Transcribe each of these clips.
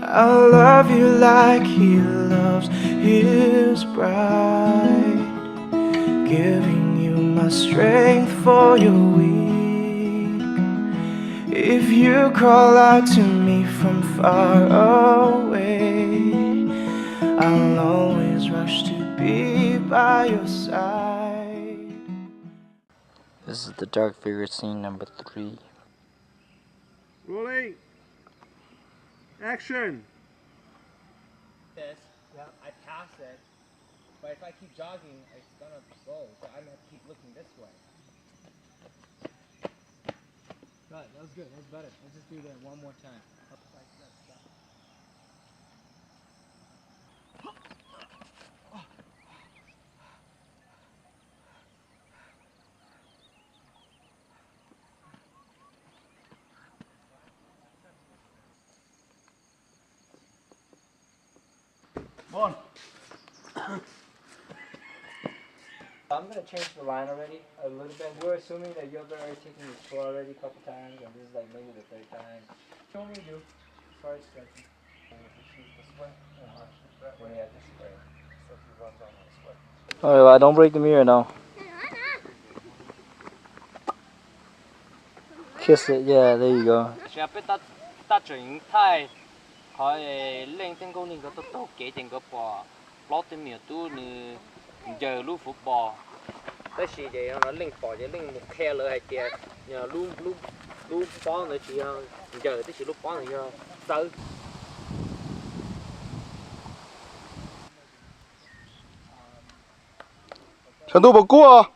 I love you like he loves his bride, giving you my strength for your weak. If you call out to me from far away, I'll always rush to be by your side. This is the dark figure scene number three. Rolling. Action. This, yeah, I pass it, but if I keep jogging, it's gonna go. So I'm gonna keep looking this way. Right, that was good. That was better. Let's just do that one more time. Up like this. Bon. I'm gonna change the line already a little bit. We're assuming that you guys are already taking this tour already a couple times, and this is, like, maybe the third time. Show me you. Start stretching. Oh, I don't break the mirror now. Kiss it, yeah, there you go. Peb tab tseem thaij qhov Leej thiab Nkauj Lig nkawd taug taug kev ces nkawd pom plaub tug me nyuam tub nws ncaws lub fuv bos. Tab sis ces leej pom ces leej mus qhia lawv hais tias lub pob ntawd tsis yog ncaws, tab sis lub pob ntawd yog txawb. Saum ntuj puas kub?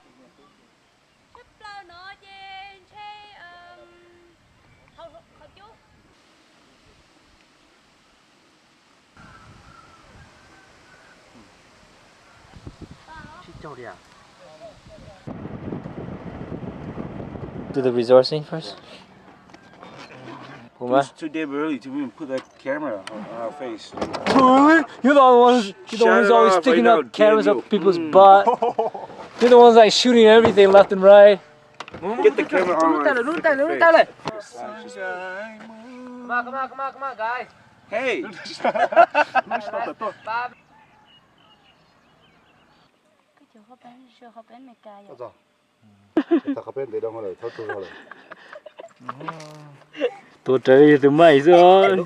Do the resourcing first. It's too damn early to even put that camera on our face. Really? You're the only ones, you're the ones always sticking up cameras up people's butt. You're the ones, like, shooting everything left and right. Get the camera on our face. Come on, come on, come on, come on, guys. Hey. Tuav rawv yog tus maij xwb.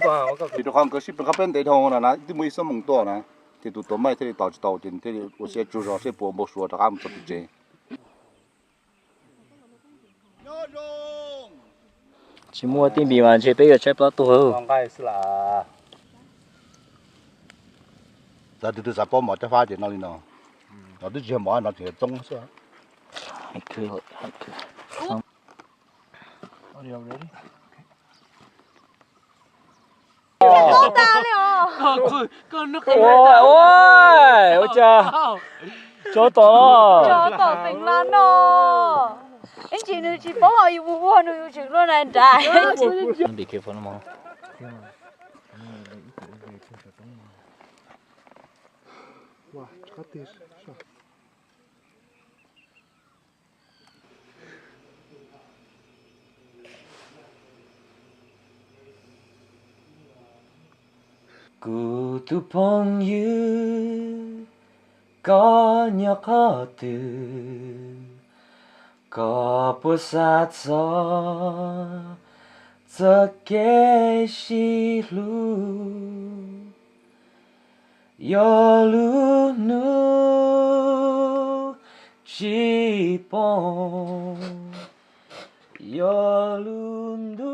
Vim rau qhov nkawd sib qab peb ntev dhau no na, twb muaj ib xuab moos tuaj na, ces tus tuav maij thiaj li tos tsis tau ces thiaj li ua siab tsaug zog seb puas npau suav rov qab mus txog tim tsev. Tsis muaj tij npis mas ntshe peb yuav tshaib plab tuag. Txawm tus twg xav paub mov caj fab ces no li no. No twb tsis yog mov, no tseem yog txoob xwb. Ua cas tsov tom los? Tsov tom teev lab no. Ib ntsis nws tsis paub hais yus mus ua nws yus tseem luaj na nrad. Kuv tus phooj ywg, koj nyob qhov twg? Koj puas xav txog txoj kev sib hlub? Yog lub hnub tsis poob, yog lub ntuj